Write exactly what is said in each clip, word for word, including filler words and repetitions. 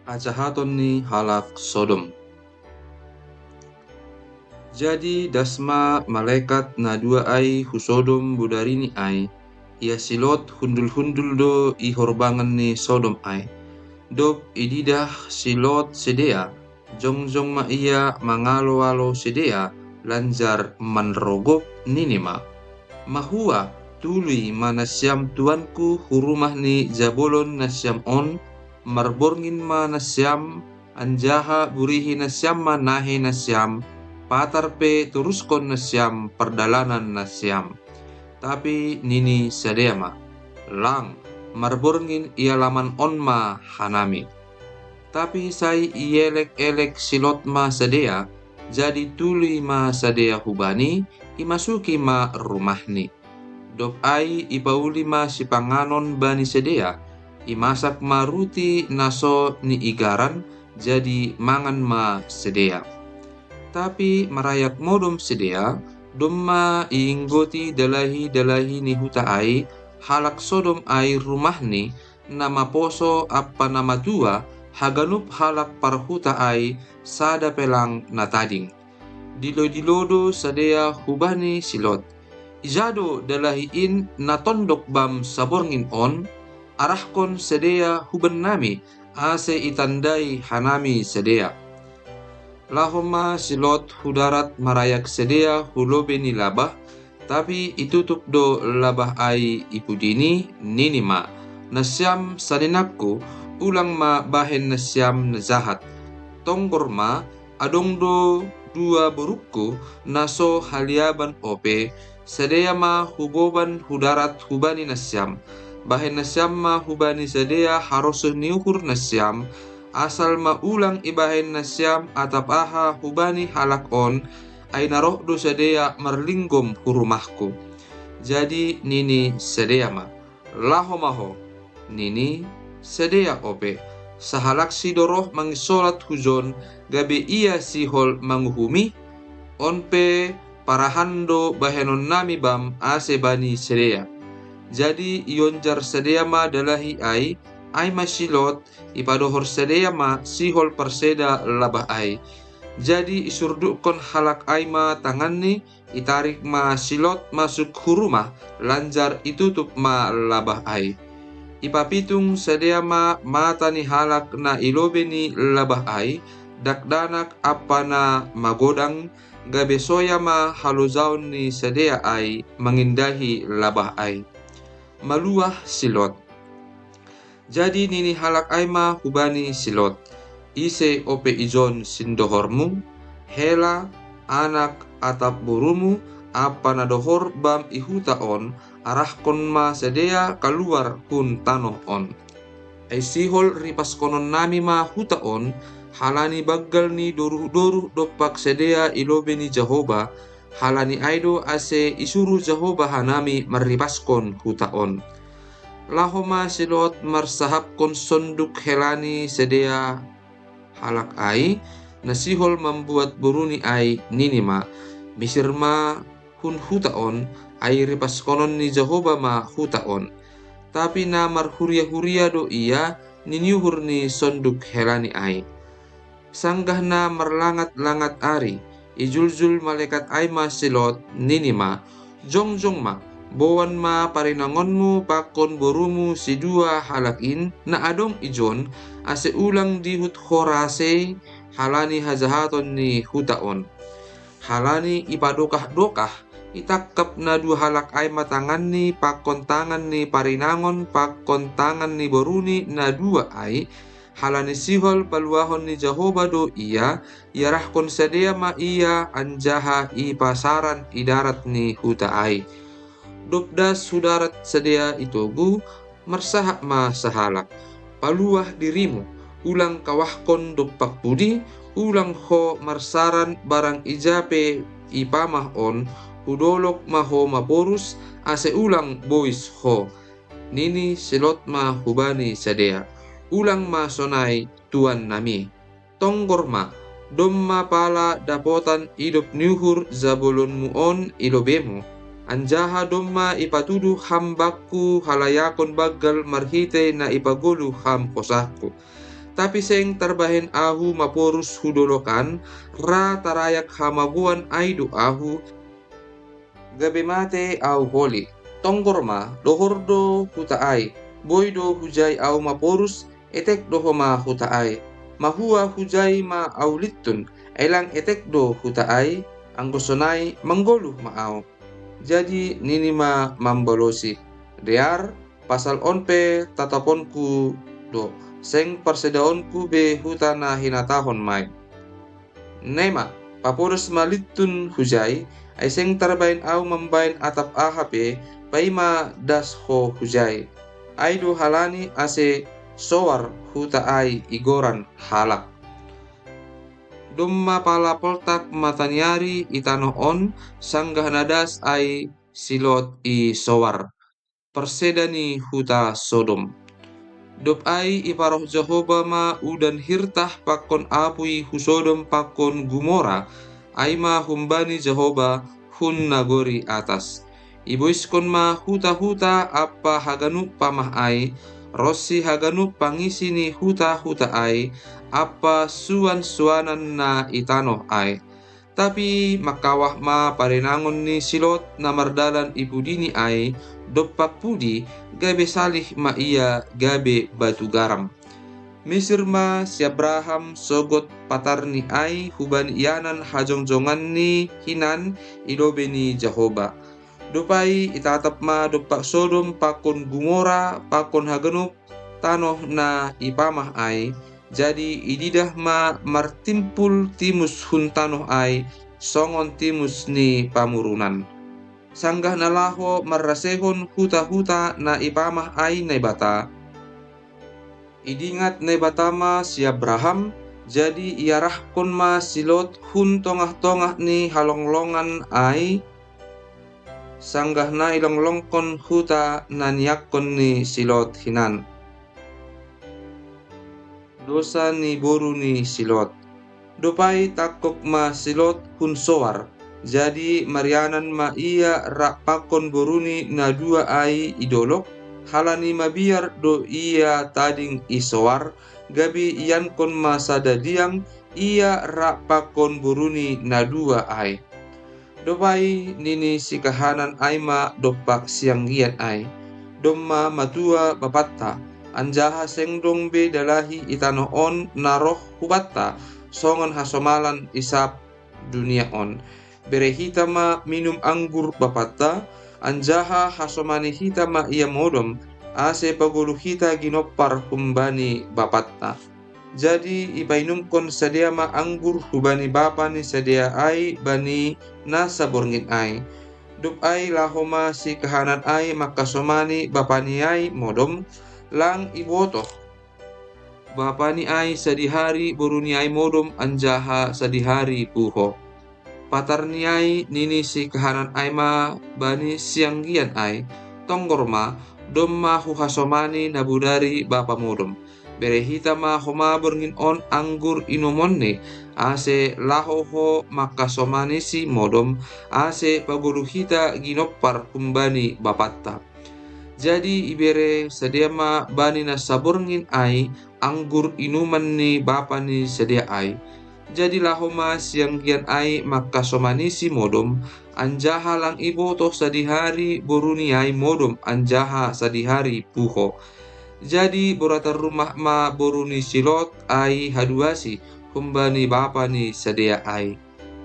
Hajahaton ni halak Sodom. Jadi das ma malekat na dua ai hu Sodom bodarini ai, ia si Lot hundul-hundul do i horbangan ni Sodom ai. Dob ididah si Lot sidea, jongjong ma ia mangalo-alo sidea, lanjar manrogop, nini ma: Mahua tului ma nasiam tuanku hu rumah ni jabolon nasiam on, marborngin ma nasiam, anjaha burihi nasiam ma nahe nasiam, patar pe turuskon nasiam pardalanan nasiam. Tapi nini sidea ma: Lang, marborngin i alaman on ma hanami. Tapi sai ielek-elek si Lot ma sidea, jadi tului ma sidea hubani, imasuki ma rumahni. Dob ai ipauli ma sipanganon bani sidea, imasak ma ruti na so niigaran, jadi mangan ma sidea. Tapi marayak modom sidea, domma iinggoti dalahi-dalahi ni huta ai, halak Sodom ai rumahni, na maposo ampa na matua, haganup halak parhuta ai, sada pe lang na tading. Dilo-dilo do sidea hubani si Lot: Ija do dalahi in na tondok bam saborngin on? Arahkon sidea hu bannami, ase itandai hanami sidea. Laho ma si Lot hu darat marayak sidea hu lobei ni labah, tapi itutup do labah ai i pudini, nini ma: Nasiam saninangku, ulang ma bahen nasiam na jahat. Tonggor ma, adong do dua borungku, na so haliaban ope, sidea ma huboban hu darat hubani nasiam. Bahen nasiam ma hubani sidea harosuh ni uhur nasiam, asal ma ulang ibahen nasiam atap aha hubani halak on, ai na roh do sidea marlinggom hu rumahku. Jadi nini sidea ma: Laho ma ho, nini sidea ope, sahalaksi do roh mangisolat hujon, gabe ia sihol manguhumi? On pe parahan do bahenonnami bam ase bani sidea. Jadi ionjar sidea ma dalahi ai, ai ma si Lot, ipadohor sidea ma sihol parseda labah ai. Jadi isurdukkon halak ai ma tanganni, itarik ma si Lot masuk hu rumah, lanjar itutup ma labah ai. Ipapitung sidea ma mata ni halak na i lobei ni labah ai, dakdanak ampa na magodang, gabe soya ma halojaon ni sidea ai mangindahi labah ai. Maluah si Lot. Jadi nini halak ai ma hubani si Lot: Ise ope ijon sindohormu? Hela, anak atap borumu, ampa na dohor bam i huta on, arahkon ma sidea kaluar hun tanoh on. Ai sihol ripaskononnami ma huta on, halani banggal ni doruh-doruh dompak sidea i lobei ni Jahowa, halani ai do ase isuru Jahowa hanami marripaskon huta on. Laho ma si Lot marsahapkon sonduk hela ni sidea halak ai, na sihol mambuat boruni ai, nini ma: Misir ma hun huta on, ai ripaskonon ni Jahowa ma huta on. Tapi na marhuria-huria do ia niniuhur ni sonduk helani ai. Sanggah na marlangat-langat ari, ijuljul malekat ai ma si Lot, nini ma: Jongjong ma, boan ma parinangonmu pakon borumu sidua halak in, na adong ijon, ase ulang dihut ho rasei halani hajahaton ni huta on. Halani ipadokah-dokah, itangkap na dua halak ai ma tanganni pakon tangan ni parinangon pakon tangan ni boruni na dua ai, halani sihol paluahon ni Jahowa do ia, iarahkon sidea ma ia anjaha ipasaran i darat ni huta ai. Dob das hu darat sidea i togu, marsahap ma sahalak: Paluah dirimu, ulang kawahkon dompak pudi, ulang ho marsaran barang ija pe ipamah on, hu dolok ma ho maporus, ase ulang bois ho. Nini si Lot ma hubani sidea: Ulang ma sonai, tuannami. Tonggor ma, domma pala dapotan idop ni uhur jabolonmu on i lobeimu, anjaha domma ipatuduh ham bakku halayakon banggal marhitei na ipagoluh ham hosahku. Tapi seng tarbahen ahu maporus hu dolok an, ra tarayak hamagoan ai do ahu, gabe mate ahu holi. Tonggor ma, dohor do huta ai, boi do hujai ahu maporus, etek do homa huta ai. Mahua hujai ma ahu lintun, ai lang etek do huta ai, anggo sonai manggoluh ma ahu. Jadi nini ma mambalosi, dear, pasal on pe tataponku do, seng parsedaonku be huta na hinatahon mai. Nema, paporus ma lintun hujai, ai seng tarbaen ahu mambaen atap aha pe, paima das ho hujai. Ai do halani ase Soar huta ai igoran halak. Domma pala poltak mataniari i tanoh on, sanggah na das ai si Lot i Soar, parseda ni huta Sodom. Dob ai iparoh Jahoba ma udan hirtah pakon apuy hu Sodom pakon Gumora, ai ma humbani Jahoba hun nagori atas. Iboiskon ma huta-huta ampa haganup pamah ai, ronsi haganup pangisi ni huta-huta ai, ampa suan-suanan na i tanoh ai. Tapi mangkawah ma parinangon ni si Lot na mardalan i pudini ai, dompak pudi, gabe salih ma ia gabe batu garam. Misir ma si Abraham sogot patarni ai hubani ianan hajongjonganni hinan i lobei ni Jahoba. Dob ai itatap ma dompak Sodom pakon Gumora pakon haganup tanoh na ipamah ai, jadi ididah ma martimpul timus hun tanoh ai songon timus ni pamurunan. Sanggah na laho marrasehon huta-huta na ipamah ai Naibata, idingat Naibata ma si Abraham, jadi iarahkon ma si Lot hun tongah-tongah ni halonglongan ai, sanggah na ilonglongkon huta na niangkon ni si Lot hinan. Dosa ni boru ni si Lot. Dob ai tangkog ma si Lot hun Soar. Jadi marianan ma ia rap pakon boruni na dua ai i dolok, halani mabiar do ia tading i Soar, gabe iankon ma sada liang ia rap pakon boruni na dua ai. Dob ai nini si Kahanan ai ma dompak si anggian ai, domma matua bapanta, anjaha seng dong be dalahi i tanoh on na roh hubanta songon hasomalan i sab dunia on. Bere hita ma minum anggur bapanta, anjaha hasomani hita ma ia modom, ase pagolu hita ginompar humbani bapanta. Jadi ipainumkon sidea ma anggur hubani bapa ni sidea ai bani na saborngin ai. Dob ai laho ma si Kahanan ai mangkasomani bapani ai modom, lang ibotoh bapani ai sadihari boruni ai modom anjaha sadihari puho. Patarni ai nini si Kahanan ai ma bani si anggian ai, tonggor ma, domma huhasomani na bodari bapa modom. Bere hita ma homa borngin on anggur inumonni, ase laho ho mangkasomanisi modom, ase pagolu hita ginompar humbani bapanta. Jadi ibere sidea ma bani na saborngin ai anggur inuman ni bapa ni sidea ai. Jadi laho ma si anggian ai mangkasomanisi modom, anjaha lang ibotoh sadihari boruni ai modom anjaha sadihari puho. Jadi boratan rumah ma boru ni si Lot ai haduasi humbani bapa ni sidea ai.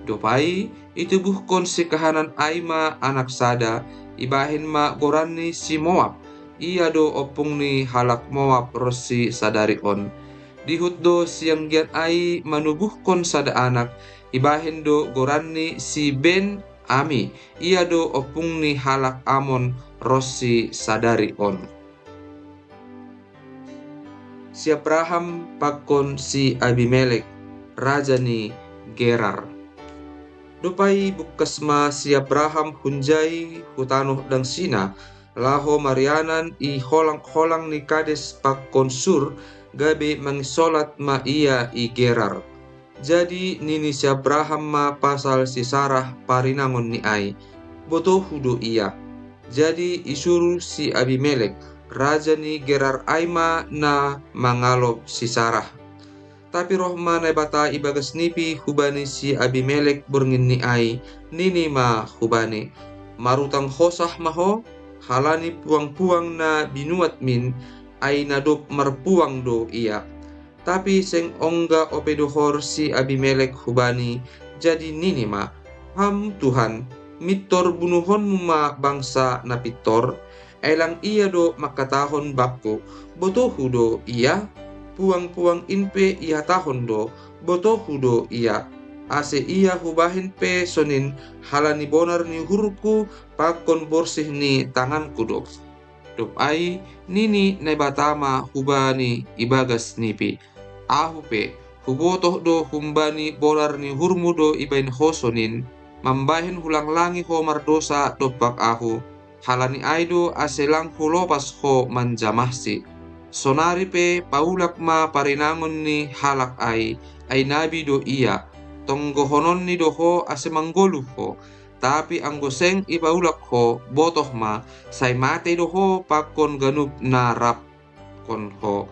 Dob ai itubuhkon si Kahanan ai ma anak sada, ibahen ma goranni si Moab, ia do ompung ni halak Moab ronsi sadari on. Dihut do si anggian ai manubuhkon sada anak, ibahen do goranni si Ben Ami, ia do ompung ni halak Amon ronsi sadari on. Si Abraham pakon si Abimelek, raja ni Gerar. Dob ai bungkas ma si Abraham hunjai hu tanoh dangsina, laho marianan i holang-holang ni Kades pakon Sur, gabe mangisolat ma ia i Gerar. Jadi nini si Abraham ma pasal si Sarah parinangonni ai, botohu do ia. Jadi isuru si Abimelek, raja ni Gerar ai ma na mangalop si Sarah. Tapi roh ma Naibata ibagas nipi hubani si Abimelek bornginni ai, nini ma hubani: Marutang hosah ma ho, halani puang-puang na binuatmin, ai na dob marpuang do ia. Tapi seng ongga ope dohor si Abimelek hubani, jadi nini ma: Ham Tuhan, mintor bunuhonmu ma bangsa na pintor? Ai lang ia do mangkatahon bangku: Botohu do ia? Puang-puang in pe ihatahon do: Botohu do ia. Ase ia hubahen pe sonin, halani bonar ni uhurku pakon borsih ni tanganku do. Dob ai nini Naibata ma hubani ibagas nipi: Ahu pe, hubotoh do humbani bonar ni uhurmu do ibahen ho sonin, mambahen hulanglangi ho mardosa dompak ahu. Halani ai do ase lang hulopas ho manjamahsi. Sonari pe paulak ma parinangon ni halak ai, ai nabi do ia. Tonggohononni do ho ase manggoluh ho. Tapi anggo seng ipaulak ho, botoh ma, sai matei do ho pakon ganup na rapkon ho.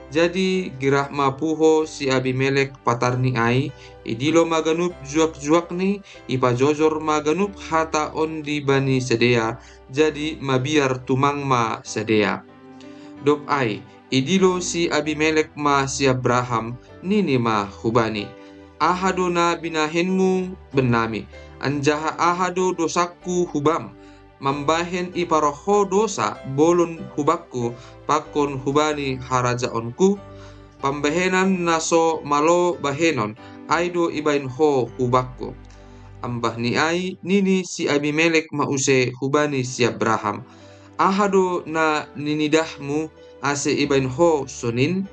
Jadi girah ma puho si Abimelek patarni ai, idilo ma ganup juak-juakni, ipajojor ma ganup hata ondi bani sidea, jadi mabiar tumang ma sidea. Dob ai idilo si Abimelek ma si Abraham, nini ma hubani: Aha do na binahenmu bennami, anjaha aha do dosangku hubam, mambahen iparoh ho dosa bolon hubakku pakon hubani harajaonku? Pambahenan na so malo bahenon ai do ibahen ho hubakku. Ambah ni ai nini si Abimelek ma use hubani si Abraham: Aha do na ninidahmu ase ibahen ho sonin?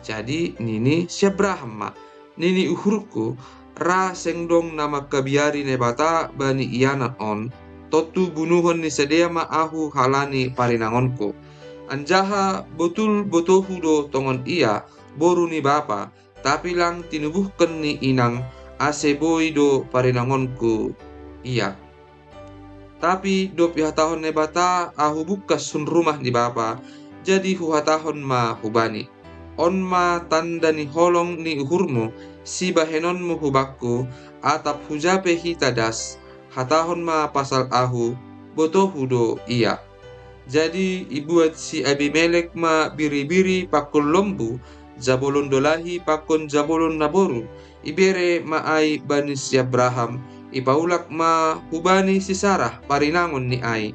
Jadi nini si Abraham ma: Nini uhurku, ra seng dong na mangkabiari Naibata bani ianan on, tontu bunuhon ni sidea ma ahu halani parinangonku. Anjaha botul botohu do tongon ia, boru ni bapa, tapi lang tinubuhkon ni inang, ase boi do parinangonku ia. Tapi dob ihatahon Naibata ahu bungkas hun rumah ni bapa, jadi huhatahon ma hubani: On ma tanda ni holong ni uhurmu, sibahenonmu hubakku, atap huja pe hita das, hatahon ma pasal ahu: Botohu do ia. Jadi ibuat si Abimelek ma biri-biri pakon lombu, jabolon dolahi pakon jabolon naboru, ibere ma ai bani si Abraham, ipaulak ma hubani si Sarah parinangon ni ai.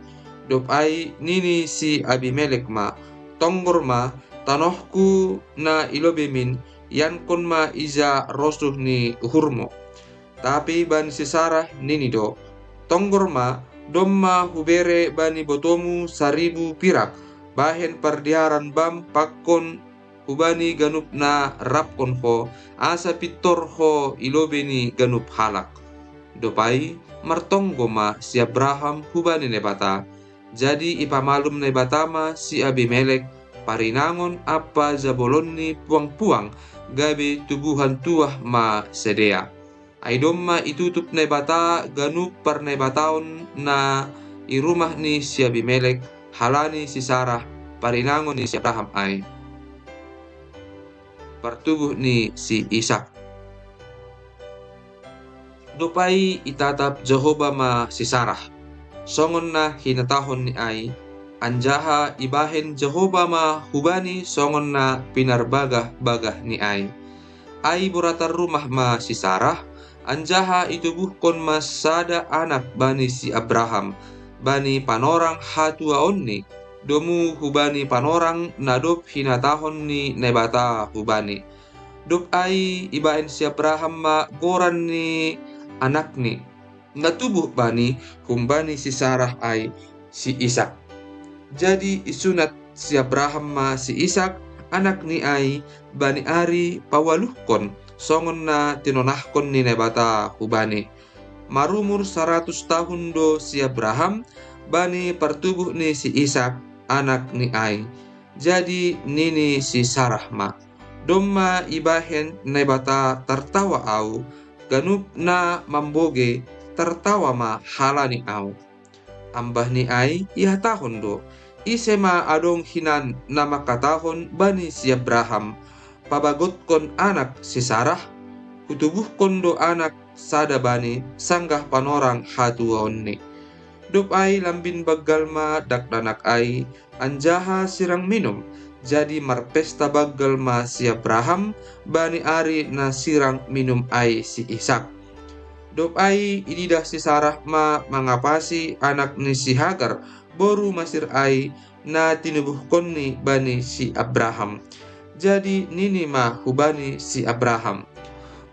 Dob ai nini si Abimelek ma: Tonggor ma, tanohku na ilobemin, iankon ma ija rosuh ni uhurmu. Tapi bani si Sarah nini do: Tonggor ma, domma hubere bani botomu saribu pirak, bahen pardiaran bam pakon hubani ganup na rapkon ho, asa pintor ho i lobei ni ganup halak. Dob ai martonggo ma si Abraham hubani Naibata. Jadi ipamalum Naibata ma si Abimelek parinangon ampa jabolonni puang-puang, gabe tubuhan tuah ma sidea. Ai domma itutup Naibata ganup parnaibataon na i rumah ni si Abimelek halani si Sarah, parinangon ni si Abraham ai. Partubuh ni si Isak. Dob ai itatap Jahowa ma si Sarah, songon na hinatahon ni ai, anjaha ibahen Jahowa ma hubani songon na pinarbagah-bagah ni ai. Ai boratan rumah ma si Sarah, anjaha itubuhkon ma sada anak bani si Abraham, bani panorang hatuaonni, domu hubani panorang na dob hinatahon ni Naibata hubani. Dob ai ibahen si Abraham ma goran ni anakni. Na tubuh bani humbani si Sarah ai si Isak. Jadi isunat si Abraham ma si Isak, anakni ai, bani ari paualuhkon, songon na tinonahkon ni Naibata hubani. Marumur saratus tahun do si Abraham, bani partubuh ni si Isak, anakni ai. Jadi nini si Sarah ma: Domma ibahen Naibata tartawa au, ganup na mambogei tartawa ma halani au. Ambah ni ai ihatahon do: Ise ma adong hinan na mangkatahon bani si Abraham: pabagotkon anak si Sarah, hutubuhkon do anak sada bani sanggah panorang hatuaonni. Dob ai lambin banggal ma dakdanak ai, anjaha sirang minum. Jadi marpesta banggal ma si Abraham bani ari na sirang minum ai si Isak. Dob ai ididah si Sarah ma mangapasi anak ni si Hagar, boru Masir ai, na tinubuhkonni bani si Abraham. Jadi nini ma hubani si Abraham: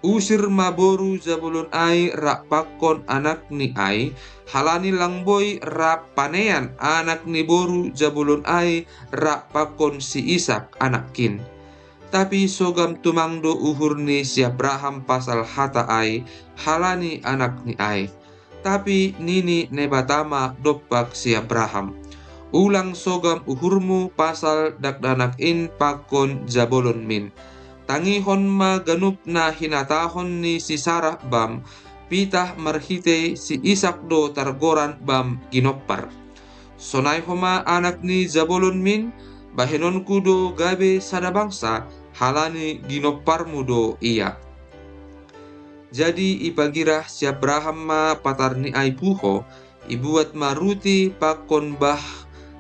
Usir ma boru jabolon ai rap pakon anakni ai, halani lang boi rap panean anak ni boru jabolon ai rap pakon si Isak anakkin. Tapi sogam tumang do uhur ni si Abraham pasal hata ai, halani anakni ai. Tapi nini Naibata ma dompak si Abraham: Ulang sogam uhurmu pasal dakdanak in pakon jabolonmin. Tangihon ma ganup na hinatahon ni si Sarah bam, pitah marhitei si Isak do targoran bam ginompar. Sonai homa anak ni jabolonmin, bahenonku do gabe sada bangsa, halani ginomparmu do ia. Jadi ipagirah si Abraham ma patarni ai puho, ibuat ma ruti pakon bah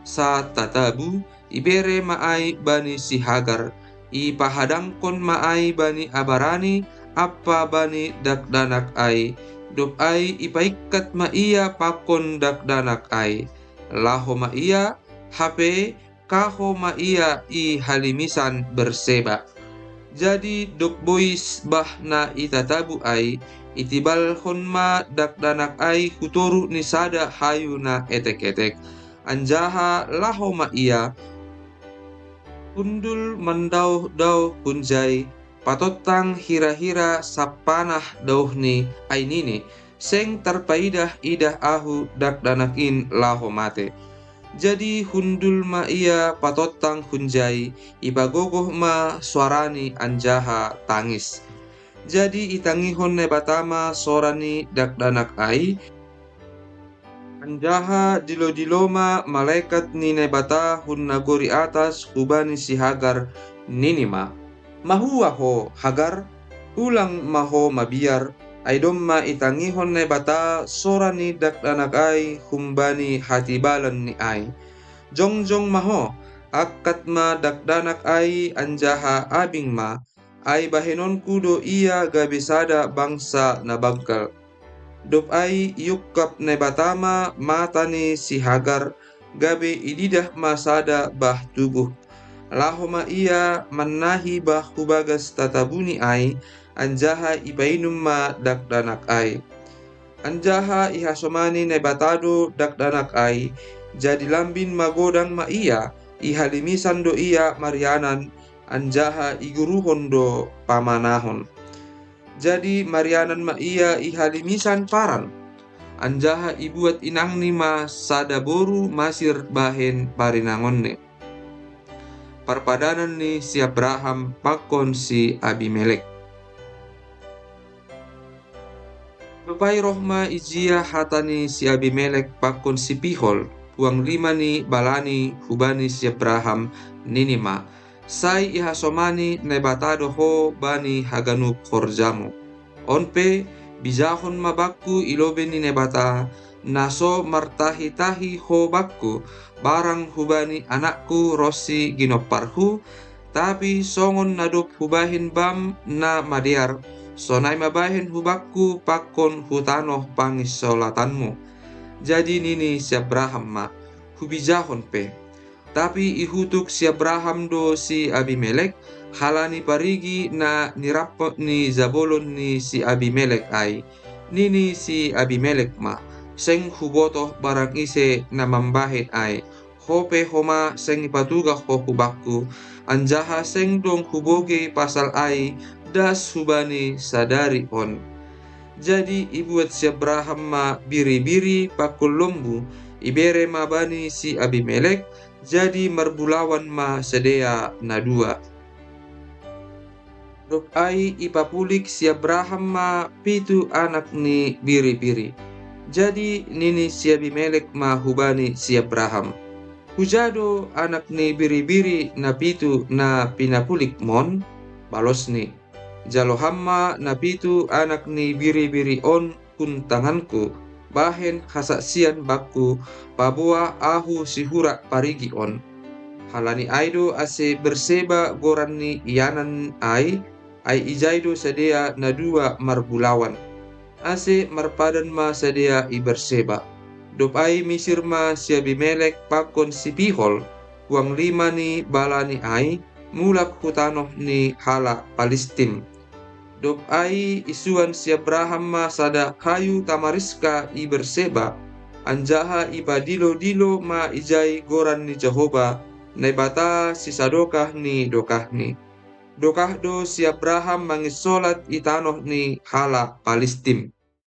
sa tatabu, ibere ma ai bani si Hagar, ipahadangkon ma ai bani abarani ampa bani dakdanak ai, dob ai ipaingkat ma ia pakon dakdanak ai. Laho ma ia, hape kaho ma ia i halimisan Berseba. Jadi dob bois bah na i tatabu ai, itibalhon ma dakdanak ai hu toru ni sada hayu na etek-etek, anjaha laho ma ia, hundul mandauh-dauh hunjai, patontang hira-hira sampanah dauhni, ai nini: Seng tarpaidah-idah ahu dakdanak in laho mate. Jadi hundul ma ia patontang hunjai, ipagogoh ma soarani anjaha tangis. Jadi itangihon Naibata ma sora ni dakdanak ai, anjaha dilo-dilo ma malekat ni Naibata hun nagori atas hubani si Hagar, nini ma: Mahua ho, Hagar? Ulang ma ho mabiar, ai domma itangihon Naibata sora ni dakdanak ai humbani hatibalanni ai. Jongjong ma ho, angkat ma dakdanak ai anjaha abing ma, ai bahenonku do ia gabe sada bangsa na banggal. Dob ai iungkap Naibata ma mata ni si Hagar, gabe ididah ma sada bah tubuh. Laho ma ia mannahi bah hu bagas tatabuni ai, anjaha ipainum ma dakdanak ai. Anjaha ihasomani Naibata do dakdanak ai, jadi lambin magodang ma ia, i halimisan do ia marianan, anjaha iguruhon do pamanahon. Jadi marianan ma ia i halimisan Paran, anjaha ibuat inangni ma sada boru Masir bahen parinangonni. Parpadanan ni si Abraham pakon si Abimelek. Dob ai roh ma ijia hata ni si Abimelek pakon si Pihol, puang lima ni balani, hubani si Abraham, nini ma: Sai ihasomani Naibata do ho bani haganup horjamu. On pe, bijahon ma bangku i lobei ni Naibata, na so martahi-tahi ho bangku, barang hubani anakku ronsi ginomparhu, tapi songon na dob hubahen bam na madear, sonai ma bahen hu bangku pakon hu tanoh pangisolatanmu. Jadi nini si Abraham ma: Hubijahon pe. Tapi ihutuk si Abraham do si Abimelek, halani parigi na nirampot ni jabolon ni si Abimelek ai. Nini si Abimelek ma: Seng hubotoh barang ise na mambahen ai. Ho pe homa seng ipatugah ho hu bangku, anjaha seng dong hubogei pasal ai das hubani sadari on. Jadi ibuat si Abraham ma biri-biri pakon lombu, ibere ma bani si Abimelek, jadi marbulawan ma sidea na dua. Dob ai ipapulik si Abraham ma pitu anak ni biri-biri. Jadi nini si Abimelek ma hubani si Abraham: Huja do anak ni biri-biri na pitu na pinapulikmon? balosni. Jalo ham ma napitu anak ni biri-biri on hun tanganku, bahen hasaksian bakku, paboa ahu sihura parigi on. Halani ai do ase Berseba goran ni ianan ai, ai ijai do sidea na dua marbulawan. Ase marpadan ma sidea i Berseba. Dob ai misir ma si Abimelek pakon si Pihol, huang lima ni balani ai, mulak hu tanoh ni halak Palistim. Dob ai isuan si Abraham ma sada hayu tamariska i Berseba, anjaha ipadilo-dilo ma ijai goran ni Jahoba, Naibata sisadokah ni dokahni. Dokah do si Abraham manginsolat i tanoh ni halak Palistim.